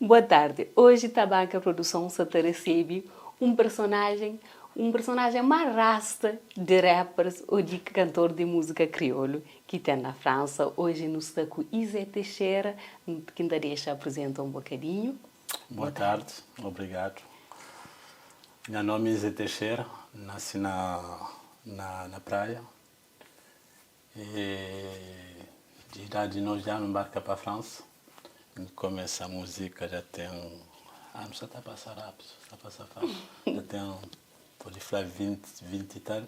Boa tarde. Hoje Tabanka Produção sa ta recebe um personagem, um personagem mais rasta de rappers ou de cantor de música crioulo que tem na França. Hoje nos sta ku Izé Teixeira, que ta deixa apresenta um bocadinho. Boa tarde, obrigado. Meu nome é Zé Teixeira, nasci na praia. E de idade 9 anos embarca para a França. Começa a música já tem. Ah, não está a passar rápido, está a passar fácil. Já tem, pode falar, 20, 20 e tal.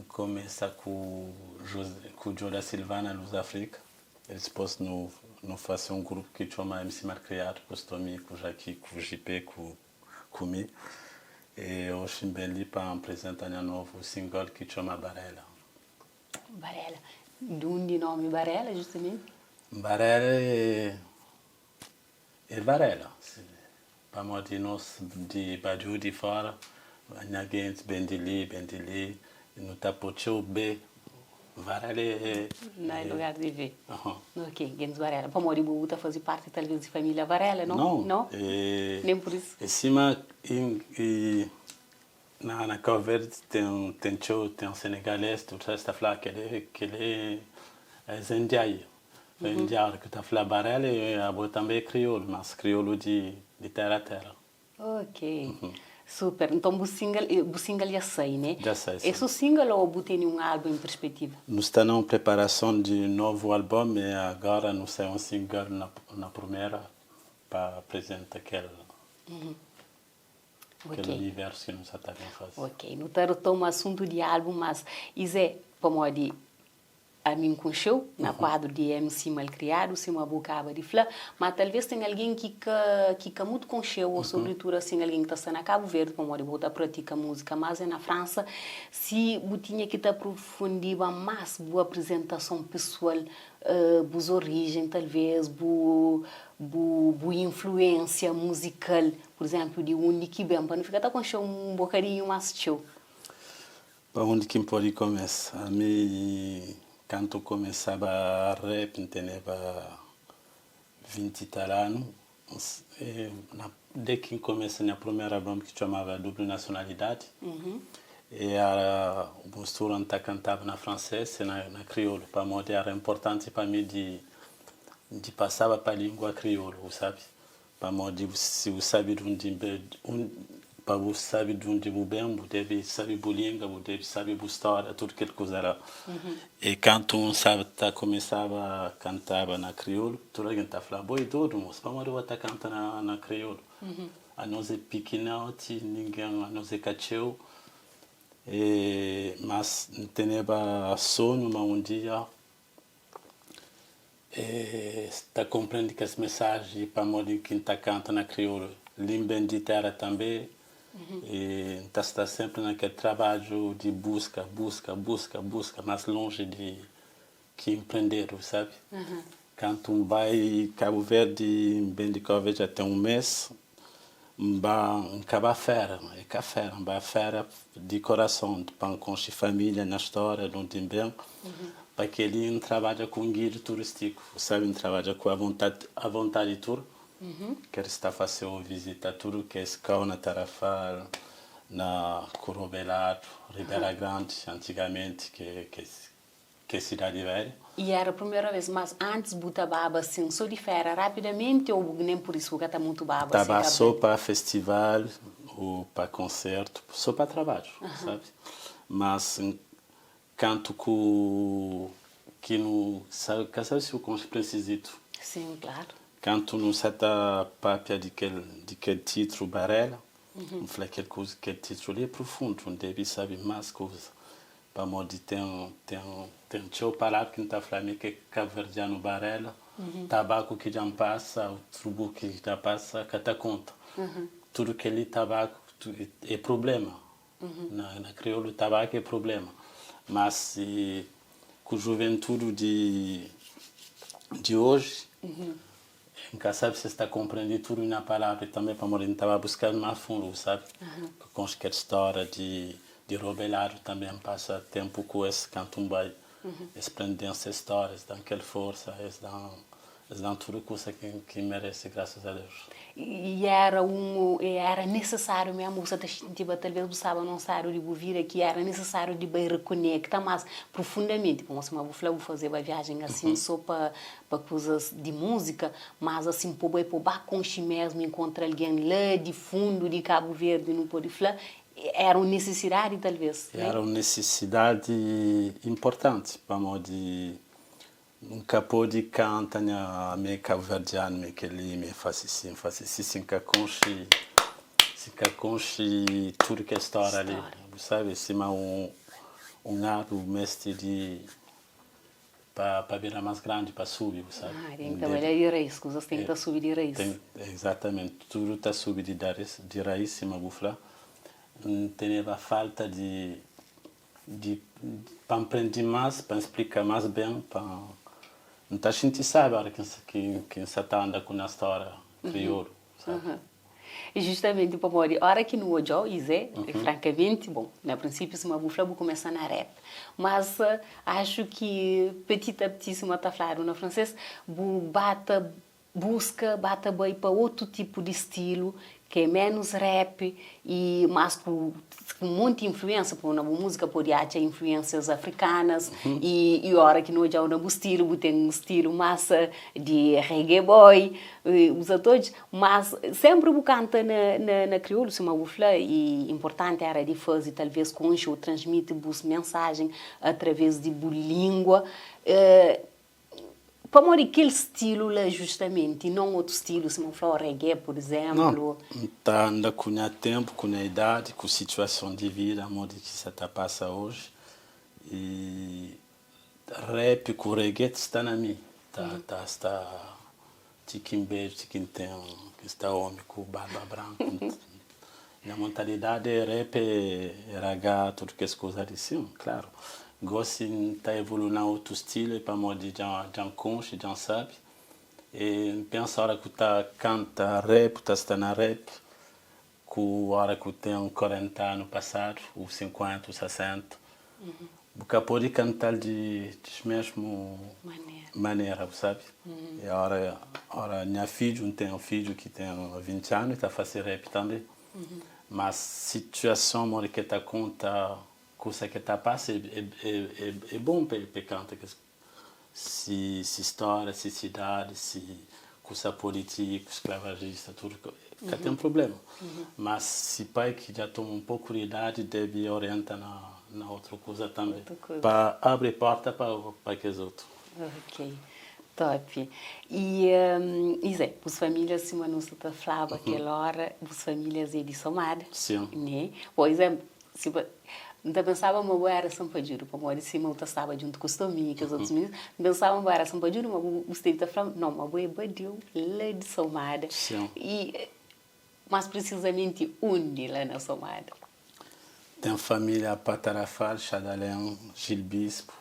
Começa com José, com o Joe da Silvana, Luz África. Eles depois no fazem um grupo que chama MC Malcriado, com o Stomi, com o Jaqui, com o JP, com o Mi. E hoje em ali para apresentar um novo single que chama Barela. Barela. De onde nome Barela, justamente? Barela é Varela. Para de nós de Badu de fora, a gente bem de ali, bem de ali, no Tapocheu B. Varela é. Não é lugar de ver. Ok, Gens Varela. Para morrer, você fazer parte talvez de família Varela, não? Não. Não? É, Nem por isso. Em cima, na Cabo Verde tem show, tem um senegalês, tu está a falar que ele é Zendiaí. Indiano que está a falar Barela e a boa também é crioulo, mas crioulo de terra a terra. Ok. Super. Então, o single já sai, né? Já sai, sim. Esse o single ou você tem um álbum em perspectiva? Nós estamos em preparação de novo álbum e agora nos sai um single na primeira para apresentar aquele universo que nós estamos a fazer. Ok. Não está retoma assunto de álbum, mas isso é, como de a mim com show, na quadro de MC Malcriado, se uma bocaba de flã, mas talvez tenha alguém que muito com show, ou sobretudo assim, alguém que está na Cabo Verde, como de volta pratica música, mas é na França, se você tinha que te aprofundir mais boa apresentação pessoal, boas origem, talvez, boa influência musical, por exemplo, de onde que vem, para não ficar tá com show um bocadinho mais show. Para onde que pode começar? A mim, quando começava a rap, tinha 20 e tal anos, desde que comecei minha primeira álbum que chamava Dupla Nacionalidade, e era o mistura cantava na francês e na crioulo, para mim era importante para mim de passar para a língua crioulo, sabe? Para mim, se você sabe de onde para você saber de onde você vem, você deve saber a língua, você deve saber a história, tudo aquilo que era. E quando um sabe, tá, começava a cantar na crioulo, toda a gente tá falando, boi tudo, moço, para onde você tá cantando na crioulo? A nós é pequenote, ninguém, a nós é cacheu. E, mas tinha sonho, mas um dia está compreendendo que as mensagens para modo que está cantando na crioulo, limpa de terra também, e está sempre naquele trabalho de busca, busca, busca, busca, mais longe de que empreender, sabe? Quando um vai Cabo Verde, bem de Cabo Verde já tem um mês, um acaba fera, é café, um vai fera de coração, para conhecer família na história, não tem bem, para que ele não trabalha com guia turístico, sabe, não trabalha com a vontade tour, quer estar fazendo visita tudo que é escola na Tarrafal, na Curobelado, Ribeira Grande, antigamente, que é cidade velha. E era a primeira vez, mas antes buta baba assim, só de fera rapidamente ou nem por isso que está muito baba? Estava assim, só para festival ou para concerto, só para trabalho, sabe? Mas canto que no sabe, sabe se o precisito. Sim, claro. Canto no certa papia de aquele título Barela, falei aquele coisa, aquele título ali é profundo, não deve saber mais coisas. Para modo de tem tem palavra que não está falando que é cabo-verdiano Barela, tabaco que já passa, o trubu que já passa, que tá conta. Tudo que ali tabaco é problema. Na crioulo tabaco é problema. Mas se, com a juventude de hoje, nunca sabe se está compreendendo tudo na palavra e também para morrer estava buscando mais fundo, sabe? Com aquela história de Robelado também passa tempo com esse cantumbai. Eles prendem essas histórias, dão aquela força, eles dão Es dan tudu kusa ki ki merese, grasas a Deus. I era un era nesesáriu mesmu, bu sa ta xintiba talvês bu staba na un stadu di bu vida ki era nesesáriu di bai rekonekta más profundamenti, pamodi sima bu fla bu fazeba viajen asin so pa pa kuzas di múzika, mas asin pa bu bai pa bu ba konxe mesmu, inkontra algen la di fundu di Kabu Verdi nu pode fla, era un nesesidadi talvês, ne? Era un nesesidadi inportanti pamodi N ka pode kanta nha mi é kabuverdianu mi é kel-li mi é fase si N fase si si N ka konxe si N ka konxe tudu kel stória li bu sabe sima un un arbu meste di pa pa bira más grandi pa subi bu sabe Ah, ten ki trabalha di rais kuzas ten ki ta subi di rais ten exatamente tudu ta subi di daris di rais sima bu fla N teneba falta di Di pa N prende más, pa N splika más ben, pa N ta xinti sábi óra ki N ki N sa ta anda ku nha stória kriolu, sabi? E justamenti pamodi óra ki nu odja-u, Izé, frankamenti, bon, na prinsípiu sima bu fla bu kumesa na rap, mas axu ki petit a petit, sima ta fladu na fransês, bu ba ta buska ba ta bai pa otu tipu di stilu ki é menus rap i mas ku un monti influensia, pur na bu musika podi atxa influensias afrikanas i i ora ki nu odjau na bu stilu bu ten un stilu mas di reggae boy bu sa ta odja mas sempri bu kanta na na na kriolu suma bu fla i inportanti era di fazi talvez konxe ou transmiti bus mensajen atraves di bu lingua. Pamodi kel stilu la justamenti, non otu stilu, sima bu fla, o reggae, pur izénplu? Non, N ta anda ku nha ténpu, ku nha idadi, ku situason di vida, modi ki sa ta pasa oji. I rap ku reggae sta na mi, ta ta sta ti ki N beju, ti ki N ten, ki N sta omi ku barba branku. Nha mentalidadi é rap, é ragá, tudu kes kuza li. Sin, klaru. Gosi N ta evolui na otu stilu é pamodi dja dja N konxe, dja N sabe. E N pensa ora ku ta kanta rap, ku ta sta na rap, ku ora ku ten 40 anu pasadu, ou 50 ou 60, Bu ka pode kantal di dis mesmu manera, bu sabe. E ora, ora nha fidju, N ten un fidju ki ten 20 anu, e ta fase rap tanbe. Mas situason modi ke ta konta, kusa ke ta pasa e, e, e, e bon pa e kanta kes si si stória, si sidadi, si kusa politiku, sklavajista, tudu ka ten prublema. Mas si pai ki dja toma un poku di idadi debe orienta na na utru kuza tanbe pa abri porta pa pa kes otu. Ok, top. I Izé, bus familia sima nu sta ta flaba kel ora, bus familias é di Somada, Sim. ne? Por izénplu, Si ba, N ta pensaba ma bu éra sanpadjudu, pamodi sima bu ta staba djuntu ku Stomi i kes otus minis, N pensaba ma bu éra sanpadjudu, ma bu bu stevi ta fla-m, No, ma bu é badiu la di Somada. Sin. I más prisizamenti undi la na Somada? Ten família pa Tarafal, Xadalen, Gil Bispu,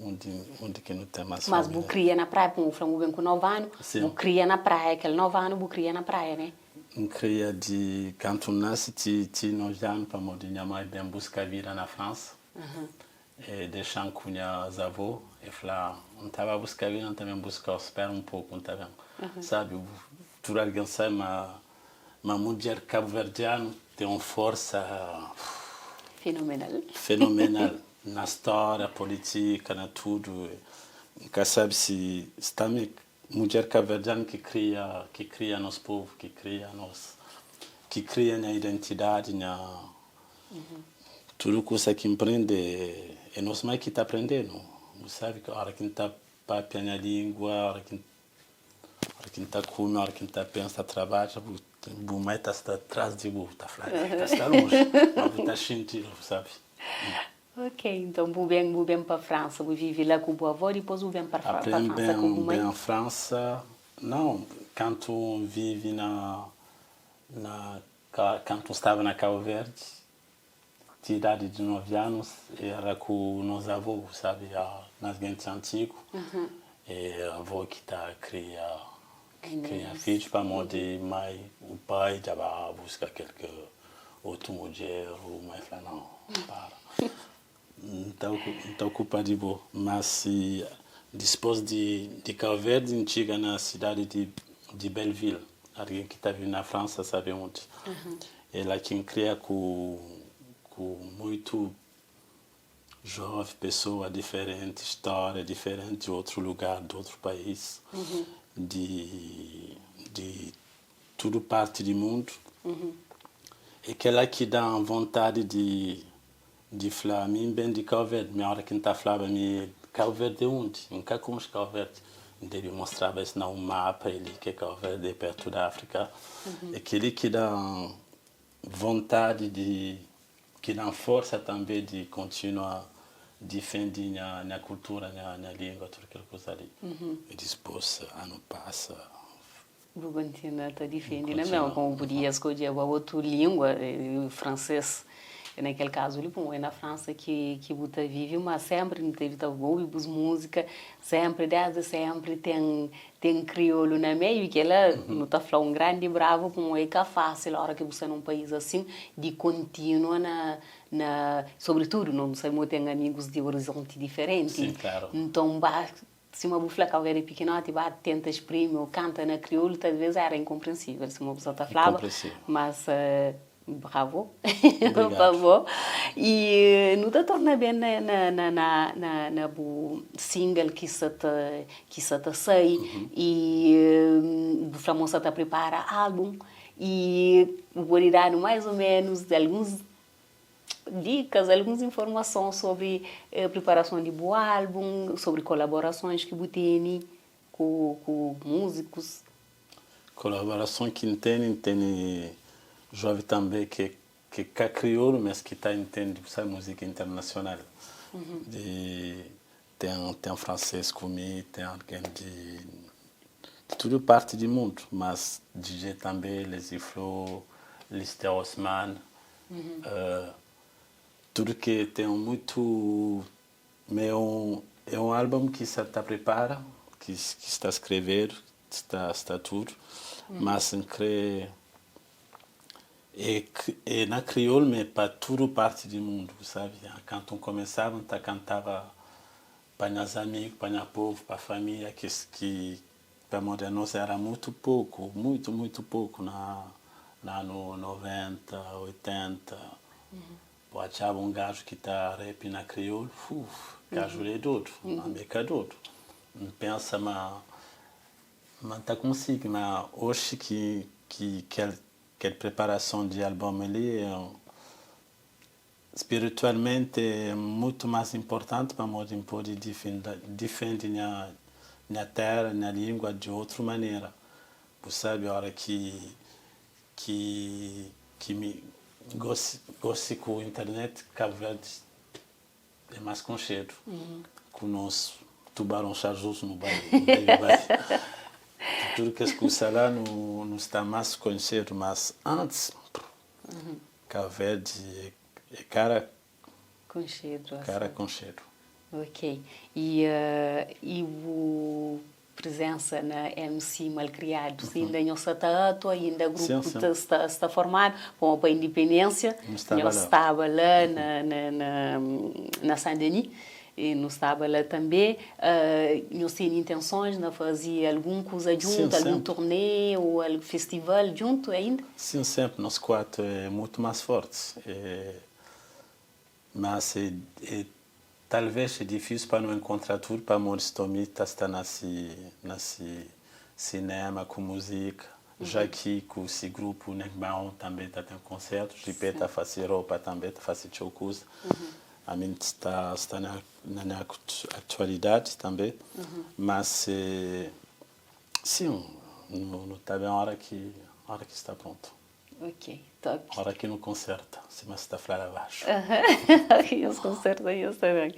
Undi, undi ki nu ten más Mas bu família. kria na praia, pamodi bu fla ma bu ben ku 9 anu, Sim. bu kria na praia, kel 9 anu bu kria na praia, ne? N kria di kantu N nasi ti, ti 9 anu, pamodi nha mai ben buska vida na Fransa. E dexa-m ku nhas avó, e fla, N ta ba buska vida, N ta ben buska-u, spera un poku, N ta ben. Sabi, tudu algen sabe ma, ma mudjer kabuverdianu ten un forsa Fenomenal. Fenomenal. Na stória, politika, na tudu. N ka sabe si sta mi mudjer kabuverdianu ki kria, ki kria nos povu, ki kria nos, ki kria nha identidadi, nha tudu kusa ki N prende é nos mai ki ta prende-nu. Bu sabe ki ora ki N ta papia nha lingua, ora ki N Ora ki N ta kume, ora ki N ta pensa, ta trabadja, bu bu mai ta sta tras di bu, ta fla, Ê ka sta lonji, ma bu ta xinti, bu sabe. Ok, nton bu ben, bu ben pa Fransa, bu vive la ku bu avó, dipôs bu ben pa pa Apre N Fransa ku ben, bu mai? ben Fransa, nau, kantu N vive na na kantu N staba na Kabu Verdi, Ti idadi di 9 anus era ku nos avô, bu sabe, nas gentis antigu, é avô ki ta kria ki kria fidju pamodi mai, o pai dja ba buska kel ke otu mudjer, o mai fla nau, para, N ta N ta okupa di bo, ma si. Dispôs di di Cabo Verde N txiga na sidadi di di Belleville, algen ki ta vive na Fransa sabe undi. É la ki N kria ku ku muitu jove, pesoa diferenti, stória diferenti di otru lugar, di otru país, di di tudu parti di mundu. É kel-la ki da-m vontadi di Di fla, Mi N ben di Kau Verdi. Mi óra ki N ta flaba mi Kau Verdi é undi? N ka konxe Kau Verdi. N debe mostraba es na un mapa, é li ki é Kau Verdi, é pertu di Áfrika. É kel-li ki da-m vontadi di, ki da-m forsa tanbe di kontinua difende nha nha kultura, nha nha língua, tudu kel kuza li. I dispôs anu pasa. Bu kontinua ta difende na mel, komu podia skodjeba otu lingua, fransês, na kel kazu li, bon, é na Fransa ki ki bu ta vive, ma senpri nu tevi ta obi bus múzika, senpri, desdi senpri ten ten kriolu na meiu, i kela nu ta fla un grandi bravu, pamodi é ka fásil óra ki bu sta na un país asin di kontinua na na sobritudu no sabe ma bu ten amigus di orizonti diferenti, nton ba Sima bu fla, Cabo Verde é pikinoti, ba tenta exprimi ou kanta na kriolu talvez era inkomprensível, sima bu sa ta flaba, mas bravo pa bo. I nu ta torna ben na na na na na bu single ki sa ta ki sa ta sai i bu fla ma bu sa ta pripara álbum i bu pode danu mais ou menos alguns Dikas, alguns informason sobri priparason di bu álbun, sobri kolaborasons ki bu tene ku ku múzikus. Kolaborason ki N tene, N tene jove tanbe ki ki ka kriolu, mes ki ta intende bu sabe múzika internasional. Di ten ten fransês ku mi, ten algen di di tudu parti di mundu, mas DJ tanbe, Lezi Flo, Lister Osman, Tudu ki ten mutu ma é un é un álbum ki sa ta pripara ki ki sta skrevedu sta sta tudu mas N kre é é na kriolu ma é pa tudu parti di mundu sabi kantu N kumesaba N ta kantaba pa nhas amigu pa nha povu pa família kes ki Pamodi anos era mutu poku, muitu, muitu poku na na anu 90, 80. Bu atxaba un gaju ki ta rap na kriolu, uf, gaju li é dodu, ami é ka dodu. N pensa ma ma N ta konsigi, ma oxi ki ki kel kel preparason di album li é Spiritualmente é mutu más inportanti pamodi N pode difende nha nha téra, nha língua di otru manera. Bu sabe óra ki ki ki mi gósi gósi ku internet Kabu Verdi é más konxedu ku nos tubaron xarjusu nu bai nu debe bai tudu kes kusa la nu nu sta más konxedu mas antis Cabo Verde é cara Conxedu cara conxedu. Ok. E e bu presença na MC Malcriados inda nhos sa ta atua, inda grupo ta sta sta formadu? Bom, pa independência nhos staba la na na na na Saint Denis E nu staba la tanbe. Nhos tene intensons na faze algun kuza djuntu, algun turnê ô algun festival djuntu ainda? Sin, senpri. Nos kuatu é mutu más forti. Mas é talvês é difísil pa nu enkontra tudu pamodi Stomy ta sta na si na si sinéma ku múzika, Jacky ku si grupu Nekbaon tanbe ta ten konsertu, JP ta fase ropa tanbe, ta fase txeu kuza. Ami N sta sta na na nha atualidadi tanbe, mas sin, nu nu ta ben ora ki ora ki sta prontu. Ok, top. Ora ki nu konserta, sima si ta fla la baxu. Ora ki nhos konserta nhos ta ben.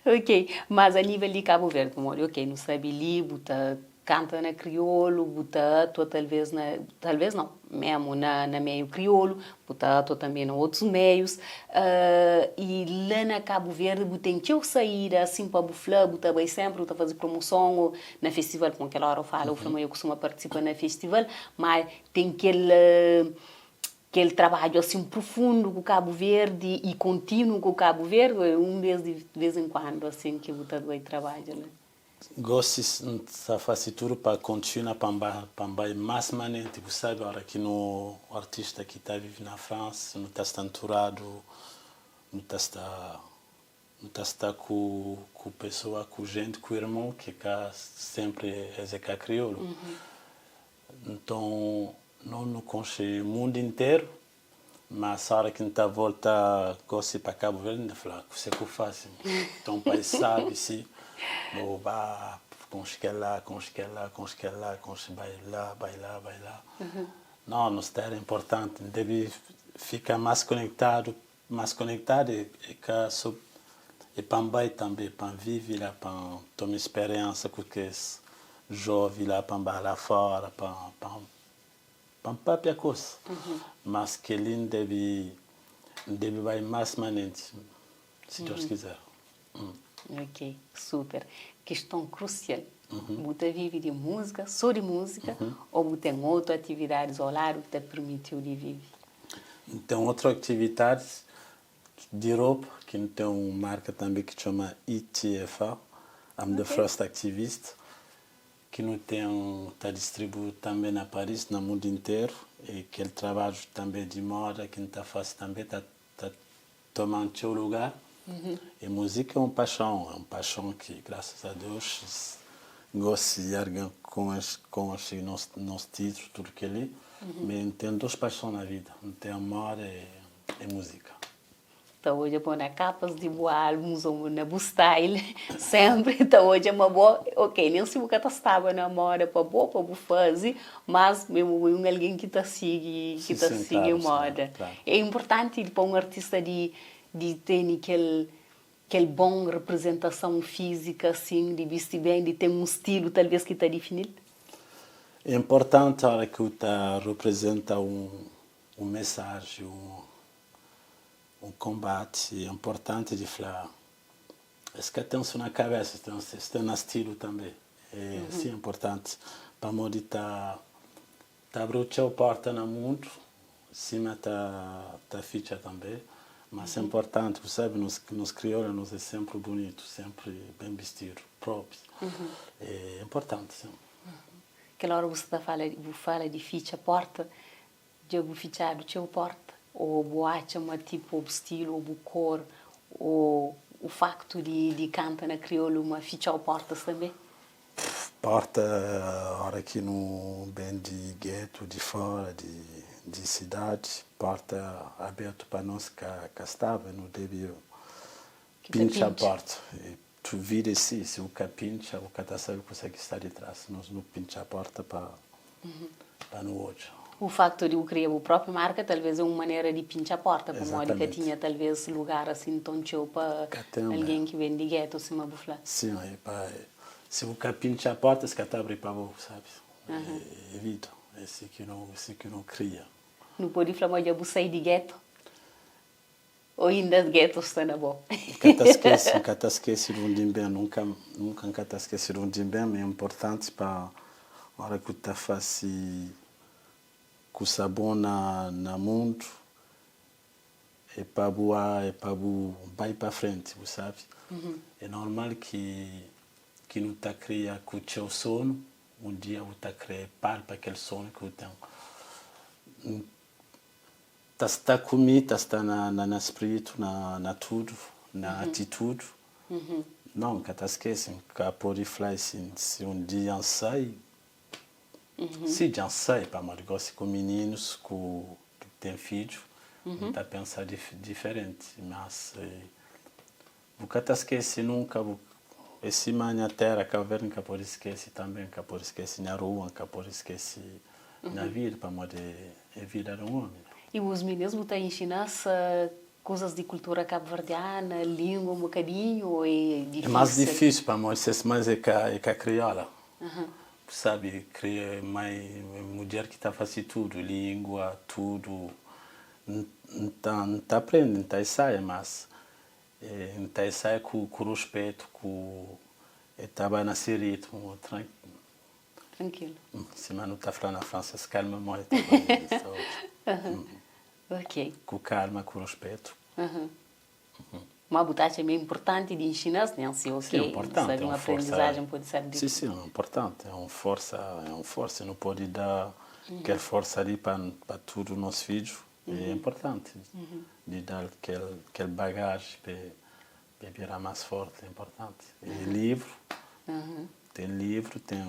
Ok, mas a nível di Kabu Verdi, pamodi ok, nu sabi li bu ta Kanta na kriolu, bu ta atua talvês na, talvês nau, memu na na meiu kriolu, bu ta atua tanbê na otus meius, i la na Kabu Verdi bu ten txeu saída asin pa bu fla, bu ta bai senpri, bu ta faze promoson ô na festival, pamodi kel óra bu fala, bu fla ma eu kustuma partisipa na festival, má ten kel kel trabadju asin prufundu ku Kabu Verdi i kontinu ku Kabu Verdi ô é un bês di vês en kuandu asin ki bu ta bai trabadja la? Gosi N ta fasi tudu pa kontinua pa N ba pa N bai mas manenti. Bu sabi ora ki no artista ki ta vivi na Fransa no ta sta nturadu, no ta sta no ta sta ku ku pesoa, ku jenti, ku irmon ki ka sempri es e ka kriolu. Nton no no konxe mundu interu. Mas ora ki N ta volta gosi pa Kabu Verdi, N ta fla, Kuse ku fasi? Nton pai sabi si bo ba konxe kel-la, konxe kel-la, konxe kel-la, konxe bai la, bai la, bai la. No, nos tera é inportanti, N debe fika mas konektadu, mas konektadu é ka so é pa N bai tanbe, pa N vive la, pa N toma speriensa ku kes jovi la, pa N ba la fora, pa pa N Pa N papia ku es. Mas kel-li N debe, N debe bai más manenti, si Deus kizer. Ok, super. Kiston krusial, bu ta vive di múzika, sô di múzika, ô bu ten otu atividadis au ladu ki ta pirmiti-u di vive? N ten otu atividadis di ropa, ki N ten un marka tanbe ki txoma ITFA, I'm the First Activist, Ki nu ten ta distribui tanbe na Paris, na mundu interu, e kel trabadju tanbe di moda ki N ta fase tanbe ta ta toma-m txeu lugar. E muzika é un paxon, é un paxon ki grasas a Deus gosi argen konxe konxe nos nos titlu tudu kel-li, me N ten dos paxon na vida, N ten moda e muzika. Ta odja bo na kapas di bu álbuns ou na bu style, sempri ta odja ma bo, ok, nen si bu ka ta staba na moda pa bo, pa bu fazi, mas mesmu bo é un algen ki ta sigi, ki ta sigi moda. É inportanti pa un artista di di tene kel kel bon reprezentason fízika asin, di bisti ben, di ten un stilu talvês ki ta difinil? É inportanti ora ki bu ta reprezenta un un mensaji, un Un konbati é inportanti di fla es ka ten so na kabesa es ten es ten na stilu tanbe é si inportanti pamodi ta ta abriu txeu porta na mundu sima ta ta fitxa tanbe mas é inportanti bu sabi nos nos kriola nos é senpri bunitu senpri ben bistidu propi é inportanti sin. Kel ora bu sta ta fala bu fala di fitxa porta Dja bu fitxadu txeu porta? Ô bu atxa ma tipu ô bu stilu ô bu kor ô u faktu di di kanta na kriolu ma fitxau portas tanbê? Porta ora ki nu ben di getu di fora di di sidadi porta abertu pa nos ka ka staba nu debe pintxa porta e tu vida é si si bu ka pintxa bu ka ta sabe kusa ki sta di tras nos nu pintxa porta pa Pa nu odja. O facto di bu kria bu propi marka talvez é un manera di pintxa porta, pamodi ka tinha talvez lugar asin ton txeu pa algen ki ben di geto sima bu fla. Sin, é pa si bu ka pintxa porta es ka ta abri pa bo, sabi? É vida, é si ki nu, si ki nu kria. Nu podi fla ma dja bu sai di geto? Ô inda geto sta na bo? N ka ta skese, N ka ta skese di undi N ben, nunka, nunka N ka ta skese di undi N ben, ma é inportanti pa ora ki bu ta fase kusa bon na na mundu, é pa bu é pa bu bai pa frenti, bu sabe? É normal ki ki nu ta kria ku txeu sonu, un dia bu ta kre palpa kel sonu ki bu ten. Ta sta ku mi, ta sta na na spritu, na na tudu, na atitudu. Nau, N ka ta skese, N ka pode fla si si un dia N sai, si dja N sai, pamodi gosi ku mininus, ku ki ten fidju, N ta pensa diferenti, mas bu ka ta skese nunka, bu é sima nha tera, Kabu Verdi, N ka pode skese tanbe, N ka pode skese nha rua, N ka pode skese nha vida, pamodi É vida di un omi. I bus minis bu ta inxina-s kuzas di kultura kabuverdiana, lingua un bokadinhu o é difísil? É más difísil pamodi ses mães é ka é ka kriola. Bu sabe kria mãe mudjer ki ta fase tudu, lingua, tudu. N ta N ta prende, N ta ensaia mas N ta ensaia ku ku ruspetu ku e ta ba na se ritmu trankilu. Tranquilo. Sima nu ta fla na fransês, calma mó e ta bai saúde. Ok. Ku calma, ku ruspetu. Ma bu ta atxa ma é inportanti di inxina-s? Nen si, ok, Sim, é importante, sabe é un un forsa. aprendizajen pode ser di. Sim, sim, é importante, é un forsa. Nu pode da kel forsa li pa tudu nos fidju. É importante di da-l kel bagaji pa e bira más forti, é importante. E livru, ten livru, ten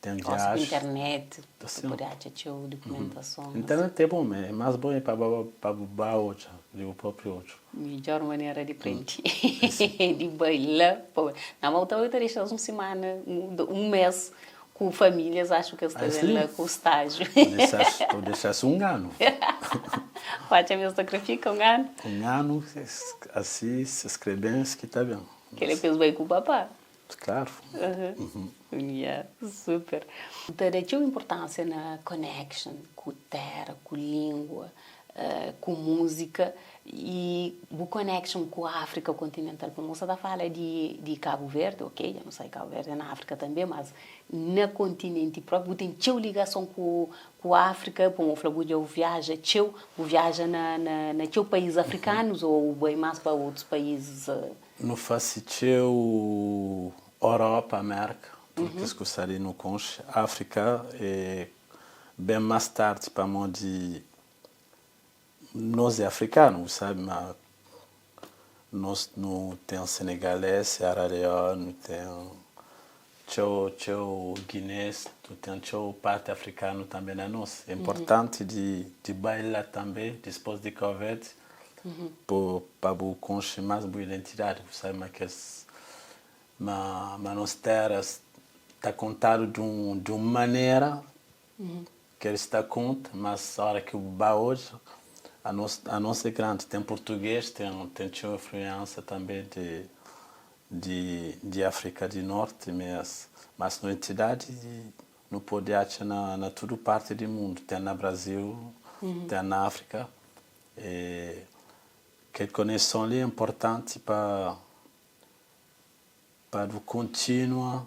Ten Gosi ku viaji. internet, bu Sim. pode atxa txeu dukumentason. Internet é bon, ma é más bon é pa pa bu ba odja di bu propi odju. Midjor manera di prende di bai la pa bai. Na ma bu ta bai ta dexa-s un simana, un mes ku famílias, axu ki es ta ben la ku stájiu. Bu dexa-s un anu. Bu atxa ma es ta kre fika un anu? Un anu, asi, si es kre ben, es ki ta ben. Kel-la pa es bai ku papá. Klaru. Yeah, super. Ta da txeu inpurtánsia na connection ku téra, ku língua, ku múzika i bu connection ku Áfrika kontinental. Pamodi sa ta fala di Kabu Verdi, ok, dja nu sai Kabu Verdi é na Áfrika tanbe, mas na kontinenti própi bu ten txeu ligason ku Áfrika, pamodi bu fla bu dja bu viaja txeu, bu viaja na txeu país afrikanus ô bu bai más pa otus país? Nu fase txeu Oropa, Merka, tudu kes kusa li nu konxe. Afrika é ben más tardi pamodi nos é afrikanu, bu sabe, ma nos nu ten senegalês, Sierra Leone, nu ten txeu txeu guinês, nu ten txeu parti afrikanu tanbe na nos. É inportanti di bai la tanbe dispôs di Kau Verdi Pa bu konxe más bu identidadi, bu sabe ma kes ma ma nos téra ta kontadu di un di un manera ki eles ta konta, mas óra ki bu ba odja anos anos é grandi, ten purtugês, ten ten txeu influénsia tanbe di di di Afrika di Norti, mas mas no entidadi nu pode atxa na na tudu parti di mundu, ten na Brasil, ten na Afrika. E kel koneson li é nportanti pa pa nu kontinua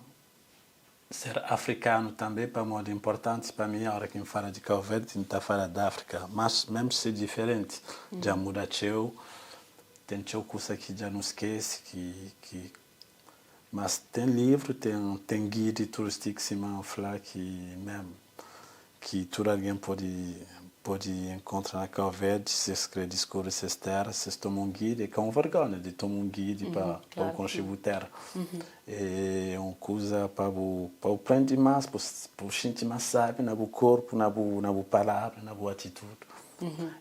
ser afrikanu tanbe, pamodi é nportanti pa mi ora ki N fala di Kau Verdi N ta fala di Afrika, mas mesmu si diferenti dja muda txeu, ten txeu kusa ki dja nu skese ki ki mas ten livru, ten ten guide turistik sima N fla ki mesmu ki tudu algen pode pode enkontra na Kau Verdi si es kre diskubri ses tera, si es toma un guide, é ka un vergonha di toma un guide pa pa bu konxe bu tera. É un kuza pa bu pa bu prende mas, pa bu xinti mas sabi na bu korpu, na bu na bu palabra, na bu atitudi.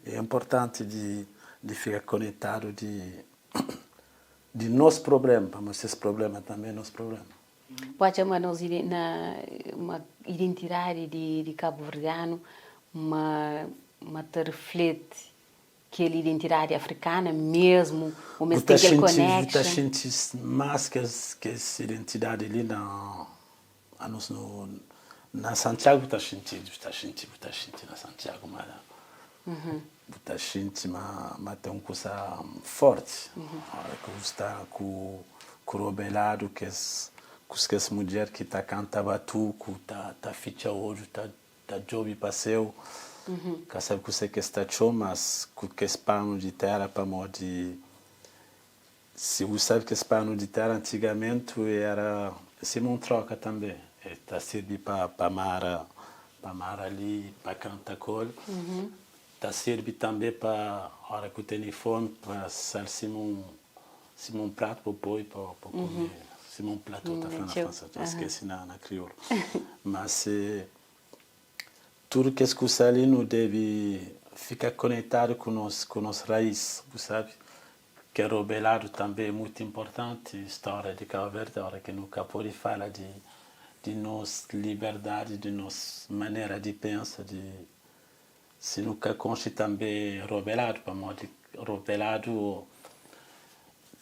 É inportanti di di fika konetadu di di nos prublema, pamodi ses prublema tanbe é nos prublema. Bu atxa ma nos na ma identidadi di kabuverdianu ma ma ta rifleti kel identidadi afrikana mesmu ô ma es ten kel Bu ta connection? xinti más kes kes identidadi li na anos no na Santiagu bu ta xinti bu ta xinti bu ta xinti na Santiagu ma bu ta xinti ma ma ten un kusa forti ora ki bu sta ku ku robeladu kes ku kes mudjer ki ta kanta batuku ta ta fitxa odju ta ta djobi pa seu ka sabe kuse kes ta txoma mas ku kes panu di tera pamodi si bu sabe kes panu di tera antigamentu era sima un troka tanbe e ta sirbi pa pa mara pa mara li pa kanta kol ta sirbi tanbe pa ora ku tene fomi pa sal sima un Sima un pratu pa poi pa pa kume sima un plateau ta fla na franses dja skesi na na kriolu ma se tudu kes kusa li nu debe fika konetadu ku nos ku nos rais bu sabe kel robeladu tanbe é mutu inportanti stória di Kau Verdi ora ki nu ka pode fala di di nos liberdadi di nos manera di pensa di Si nu ka konxe tanbe Robeladu, pamodi Robeladu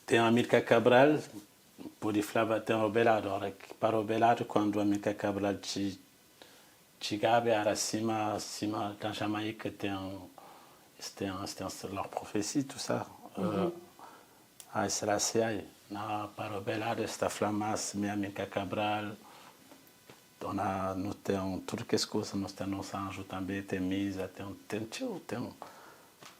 ten Amilcar Cabral, pode flaba ten Robeladu, ora ki pa Robeladu kuandu Amilcar Cabral txigaba era sima sima na Jamaika ten es ten es ten lor profesia tout ça ai Selassie ai na pa Robeladu es ta fla mas mi Amilcar Cabral. Dona nu ten tudu kes kusa, nos ten nos anju tanbe, ten misa, ten ten txeu, ten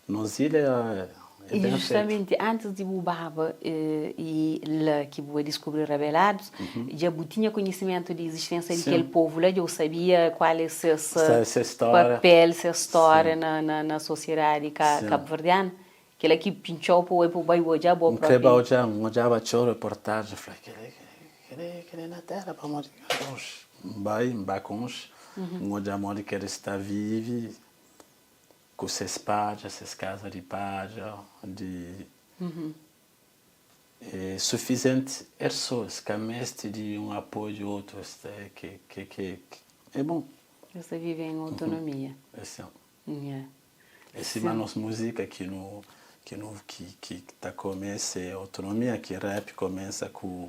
nos ilha É I ben fetu. Justamenti antis di bu baba i la ki bu diskubri Rabelados, dja bu tinha konhisimentu di izistensia di kel povu la? Dja bu sabia kual é ses Se stória. Papel, ses stória na sosiedadi kabuverdianu? Kela ki pintxau pa bu bai odja bo N kreba propi? Odja, N odjaba txeu reportajen, N fla, kel-li, kel-li, kel-li é na téra pamodi N bai, N ba konxe, N odja modi ki eles ta vive ku ses padja, ses kaza di padja, di é sufisienti es so, es ka meste di un apoiu di otu, es ta ke ke ke é bon. Es ta vive en autonomia. É sin. É sima nos múzika ki nu ki nu ki ki ta kumesa é autonomia ki rap kumesa ku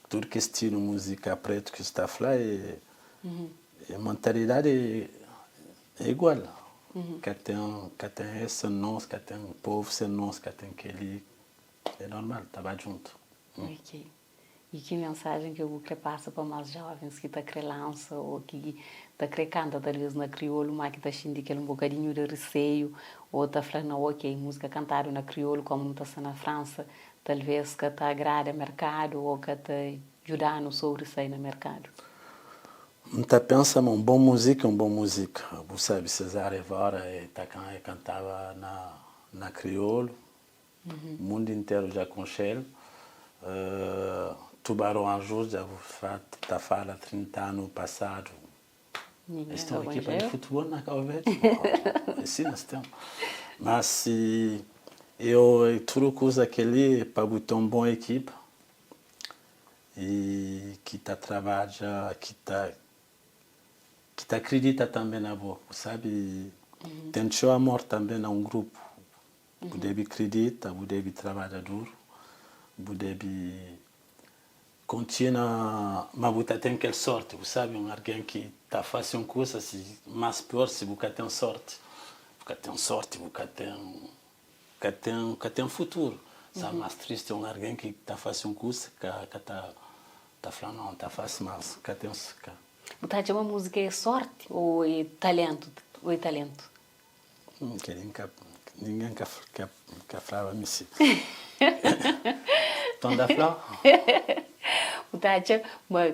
tudu ki stilu múzika pretu ki sta fla é é mentalidadi é igual ka ten ka ten es sen nos ka ten povu sen nos ka ten keli é normal ta ba djuntu. Ok. I ki mensajen ki bu kre pasa pa más jovens ki ta kre lansa ô ki ta kre kanta talvês na kriolu, má ki ta xinti kel un bokadinhu di riseiu ô ta fla, Nau, ok, múzika kantadu na kriolu, kómu nu ta sta na Fransa, talvês ka ta agrada merkadu ô ka ta djuda-nu sobrisai na merkadu? N ta pensa ma un bon múzika é un bon múzika. Bu sabe, Cesária Évora e ta e kantaba na na kriolu, Mundu interu dja konxe-l. Tubarão Azul dja ta fala 30 anu pasadu. Es ten un ekipa di futebol na Cabo Verde? Si, es ten. Mas si eu tudu kuza kel-li é pa bu ten un bon ekipa i ki ta trabadja, ki ta ki ta akridita tanbe na bo. Bu sabe, ten txeu amor tanbe na un grupu. Bu debe kridita, bu debe trabadja duru, bu debe kontinua, ma bu ta ten kel sorti. Bu sabe, un algen ki ta fase un kusa, si más pior si bu ka ten sorti, bu ka ten sorti, bu ka ten, ka ten, ka ten futuru. Sa más tristi un algen ki ta fase un kusa, ka, ka ta, ta fla, nau, N ta fase, mas ka ten, ka. Bu ta atxa ma múzika é sorti ô é talentu, ô é talentu? Kel-li N ka, ningen ka, ka, ka flaba mi si. Nton da fla. Bu ta atxa ma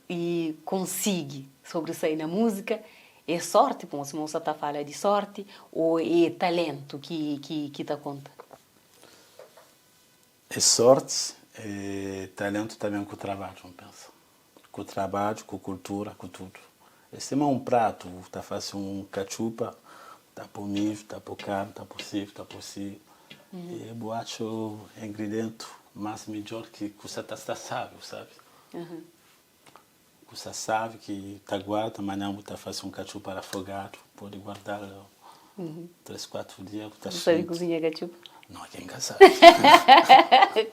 i konsigi sobrisai na múzika é sorti? Pamodi sima bu sa ta fala di sorti ô é talentu ki, ki, ki ta konta? É sorti, é talentu ta ben ku trabadju, N pensa. Ku trabadju, ku kultura, ku tudu. É sima un pratu, bu ta fase un katxupa, bu ta po midju, ta po karni, ta po si, ta po si, e bu atxa ingridientu mas midjor ki kusa ta sta sabi, bu sabi. Kusa sabi ki ta guarda, manhan bu ta fase un katxupa rafogadu, pode guardal 3, 4 dia bu ta Bu sabe xinti. kuzinha katxupa? Não, quem ka sabe.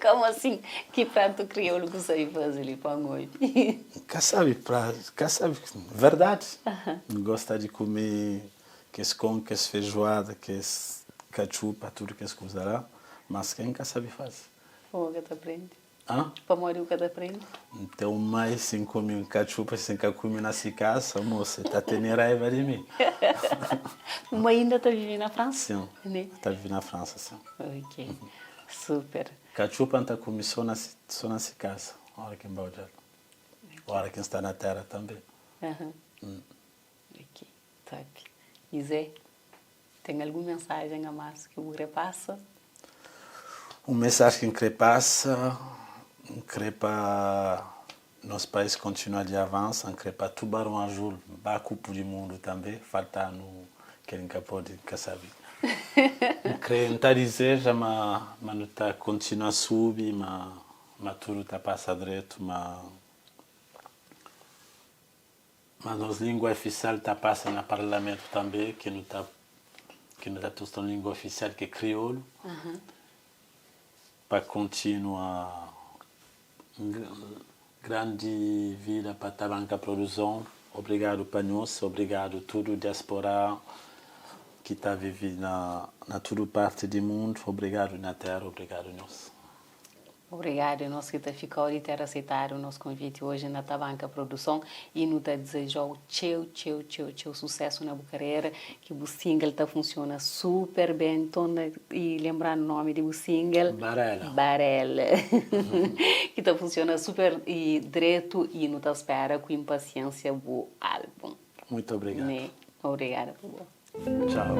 Como assim? Ki prato kriolu ku sabe faze li pa N obi? Ka sabe pra, ka sabe, verdade. N gosta di kume kes kon, kes feijoada, kes katxupa, tudu kes kuza la, mas ken ka sabe faze. Pamodi ka ta prende? Hã? Pamodi bu ka ta prende? N ten un mai, si N kume un katxupa, si N ka kume na si kasa, mosa, e ta tene raiva di mi. Bu mai inda ta vive na Fransa? Sin, Ne? ta vive na Fransa, sin. Ok, super. Katxupa N ta kume so na si, so na si kasa, ora ki N ba odja-l. Ora ki N sta na tera tanbe. Ok, top. I Zé, ten algun mensajen a más ki bu kre pasa? Un mensajen ki N kre pasa, N kre pa nos país kontinua di avansa, N kre pa Tubarão Azul ba kupu di mundu tanbe, falta-nu kel N ka pode, N ka sabe. N kre, N ta dizeja ma ma nu ta kontinua subi, ma ma tudu ta pasa dretu, ma Ma nos lingua ofisial ta pasa na parlamentu tanbe, ki nu ta ki nu ta tusta un lingua ofisial ki é kriolu, pa kontinua grandi vida pa Tabanka Produson. Obrigadu pa nhos, obrigadu tudu diaspora ki ta vivi na na tudu parti di mundu, obrigadu nha tera, obrigadu nhos. Obrigadu, é nos ki ta fikau di ter aseitadu nos konviti oji na Tabanka Produson y nu ta dizejau txeu, txeu, txeu, txeu susesu na bu karera, ki bu single ta funsiona super ben, nton y lenbranu nomi di bu single? Barela. Barela. Ki ta funsiona super y dretu y nu ta spera ku inpasiensia bu album. Muito obrigadu. Obrigada pa bo. Tchau.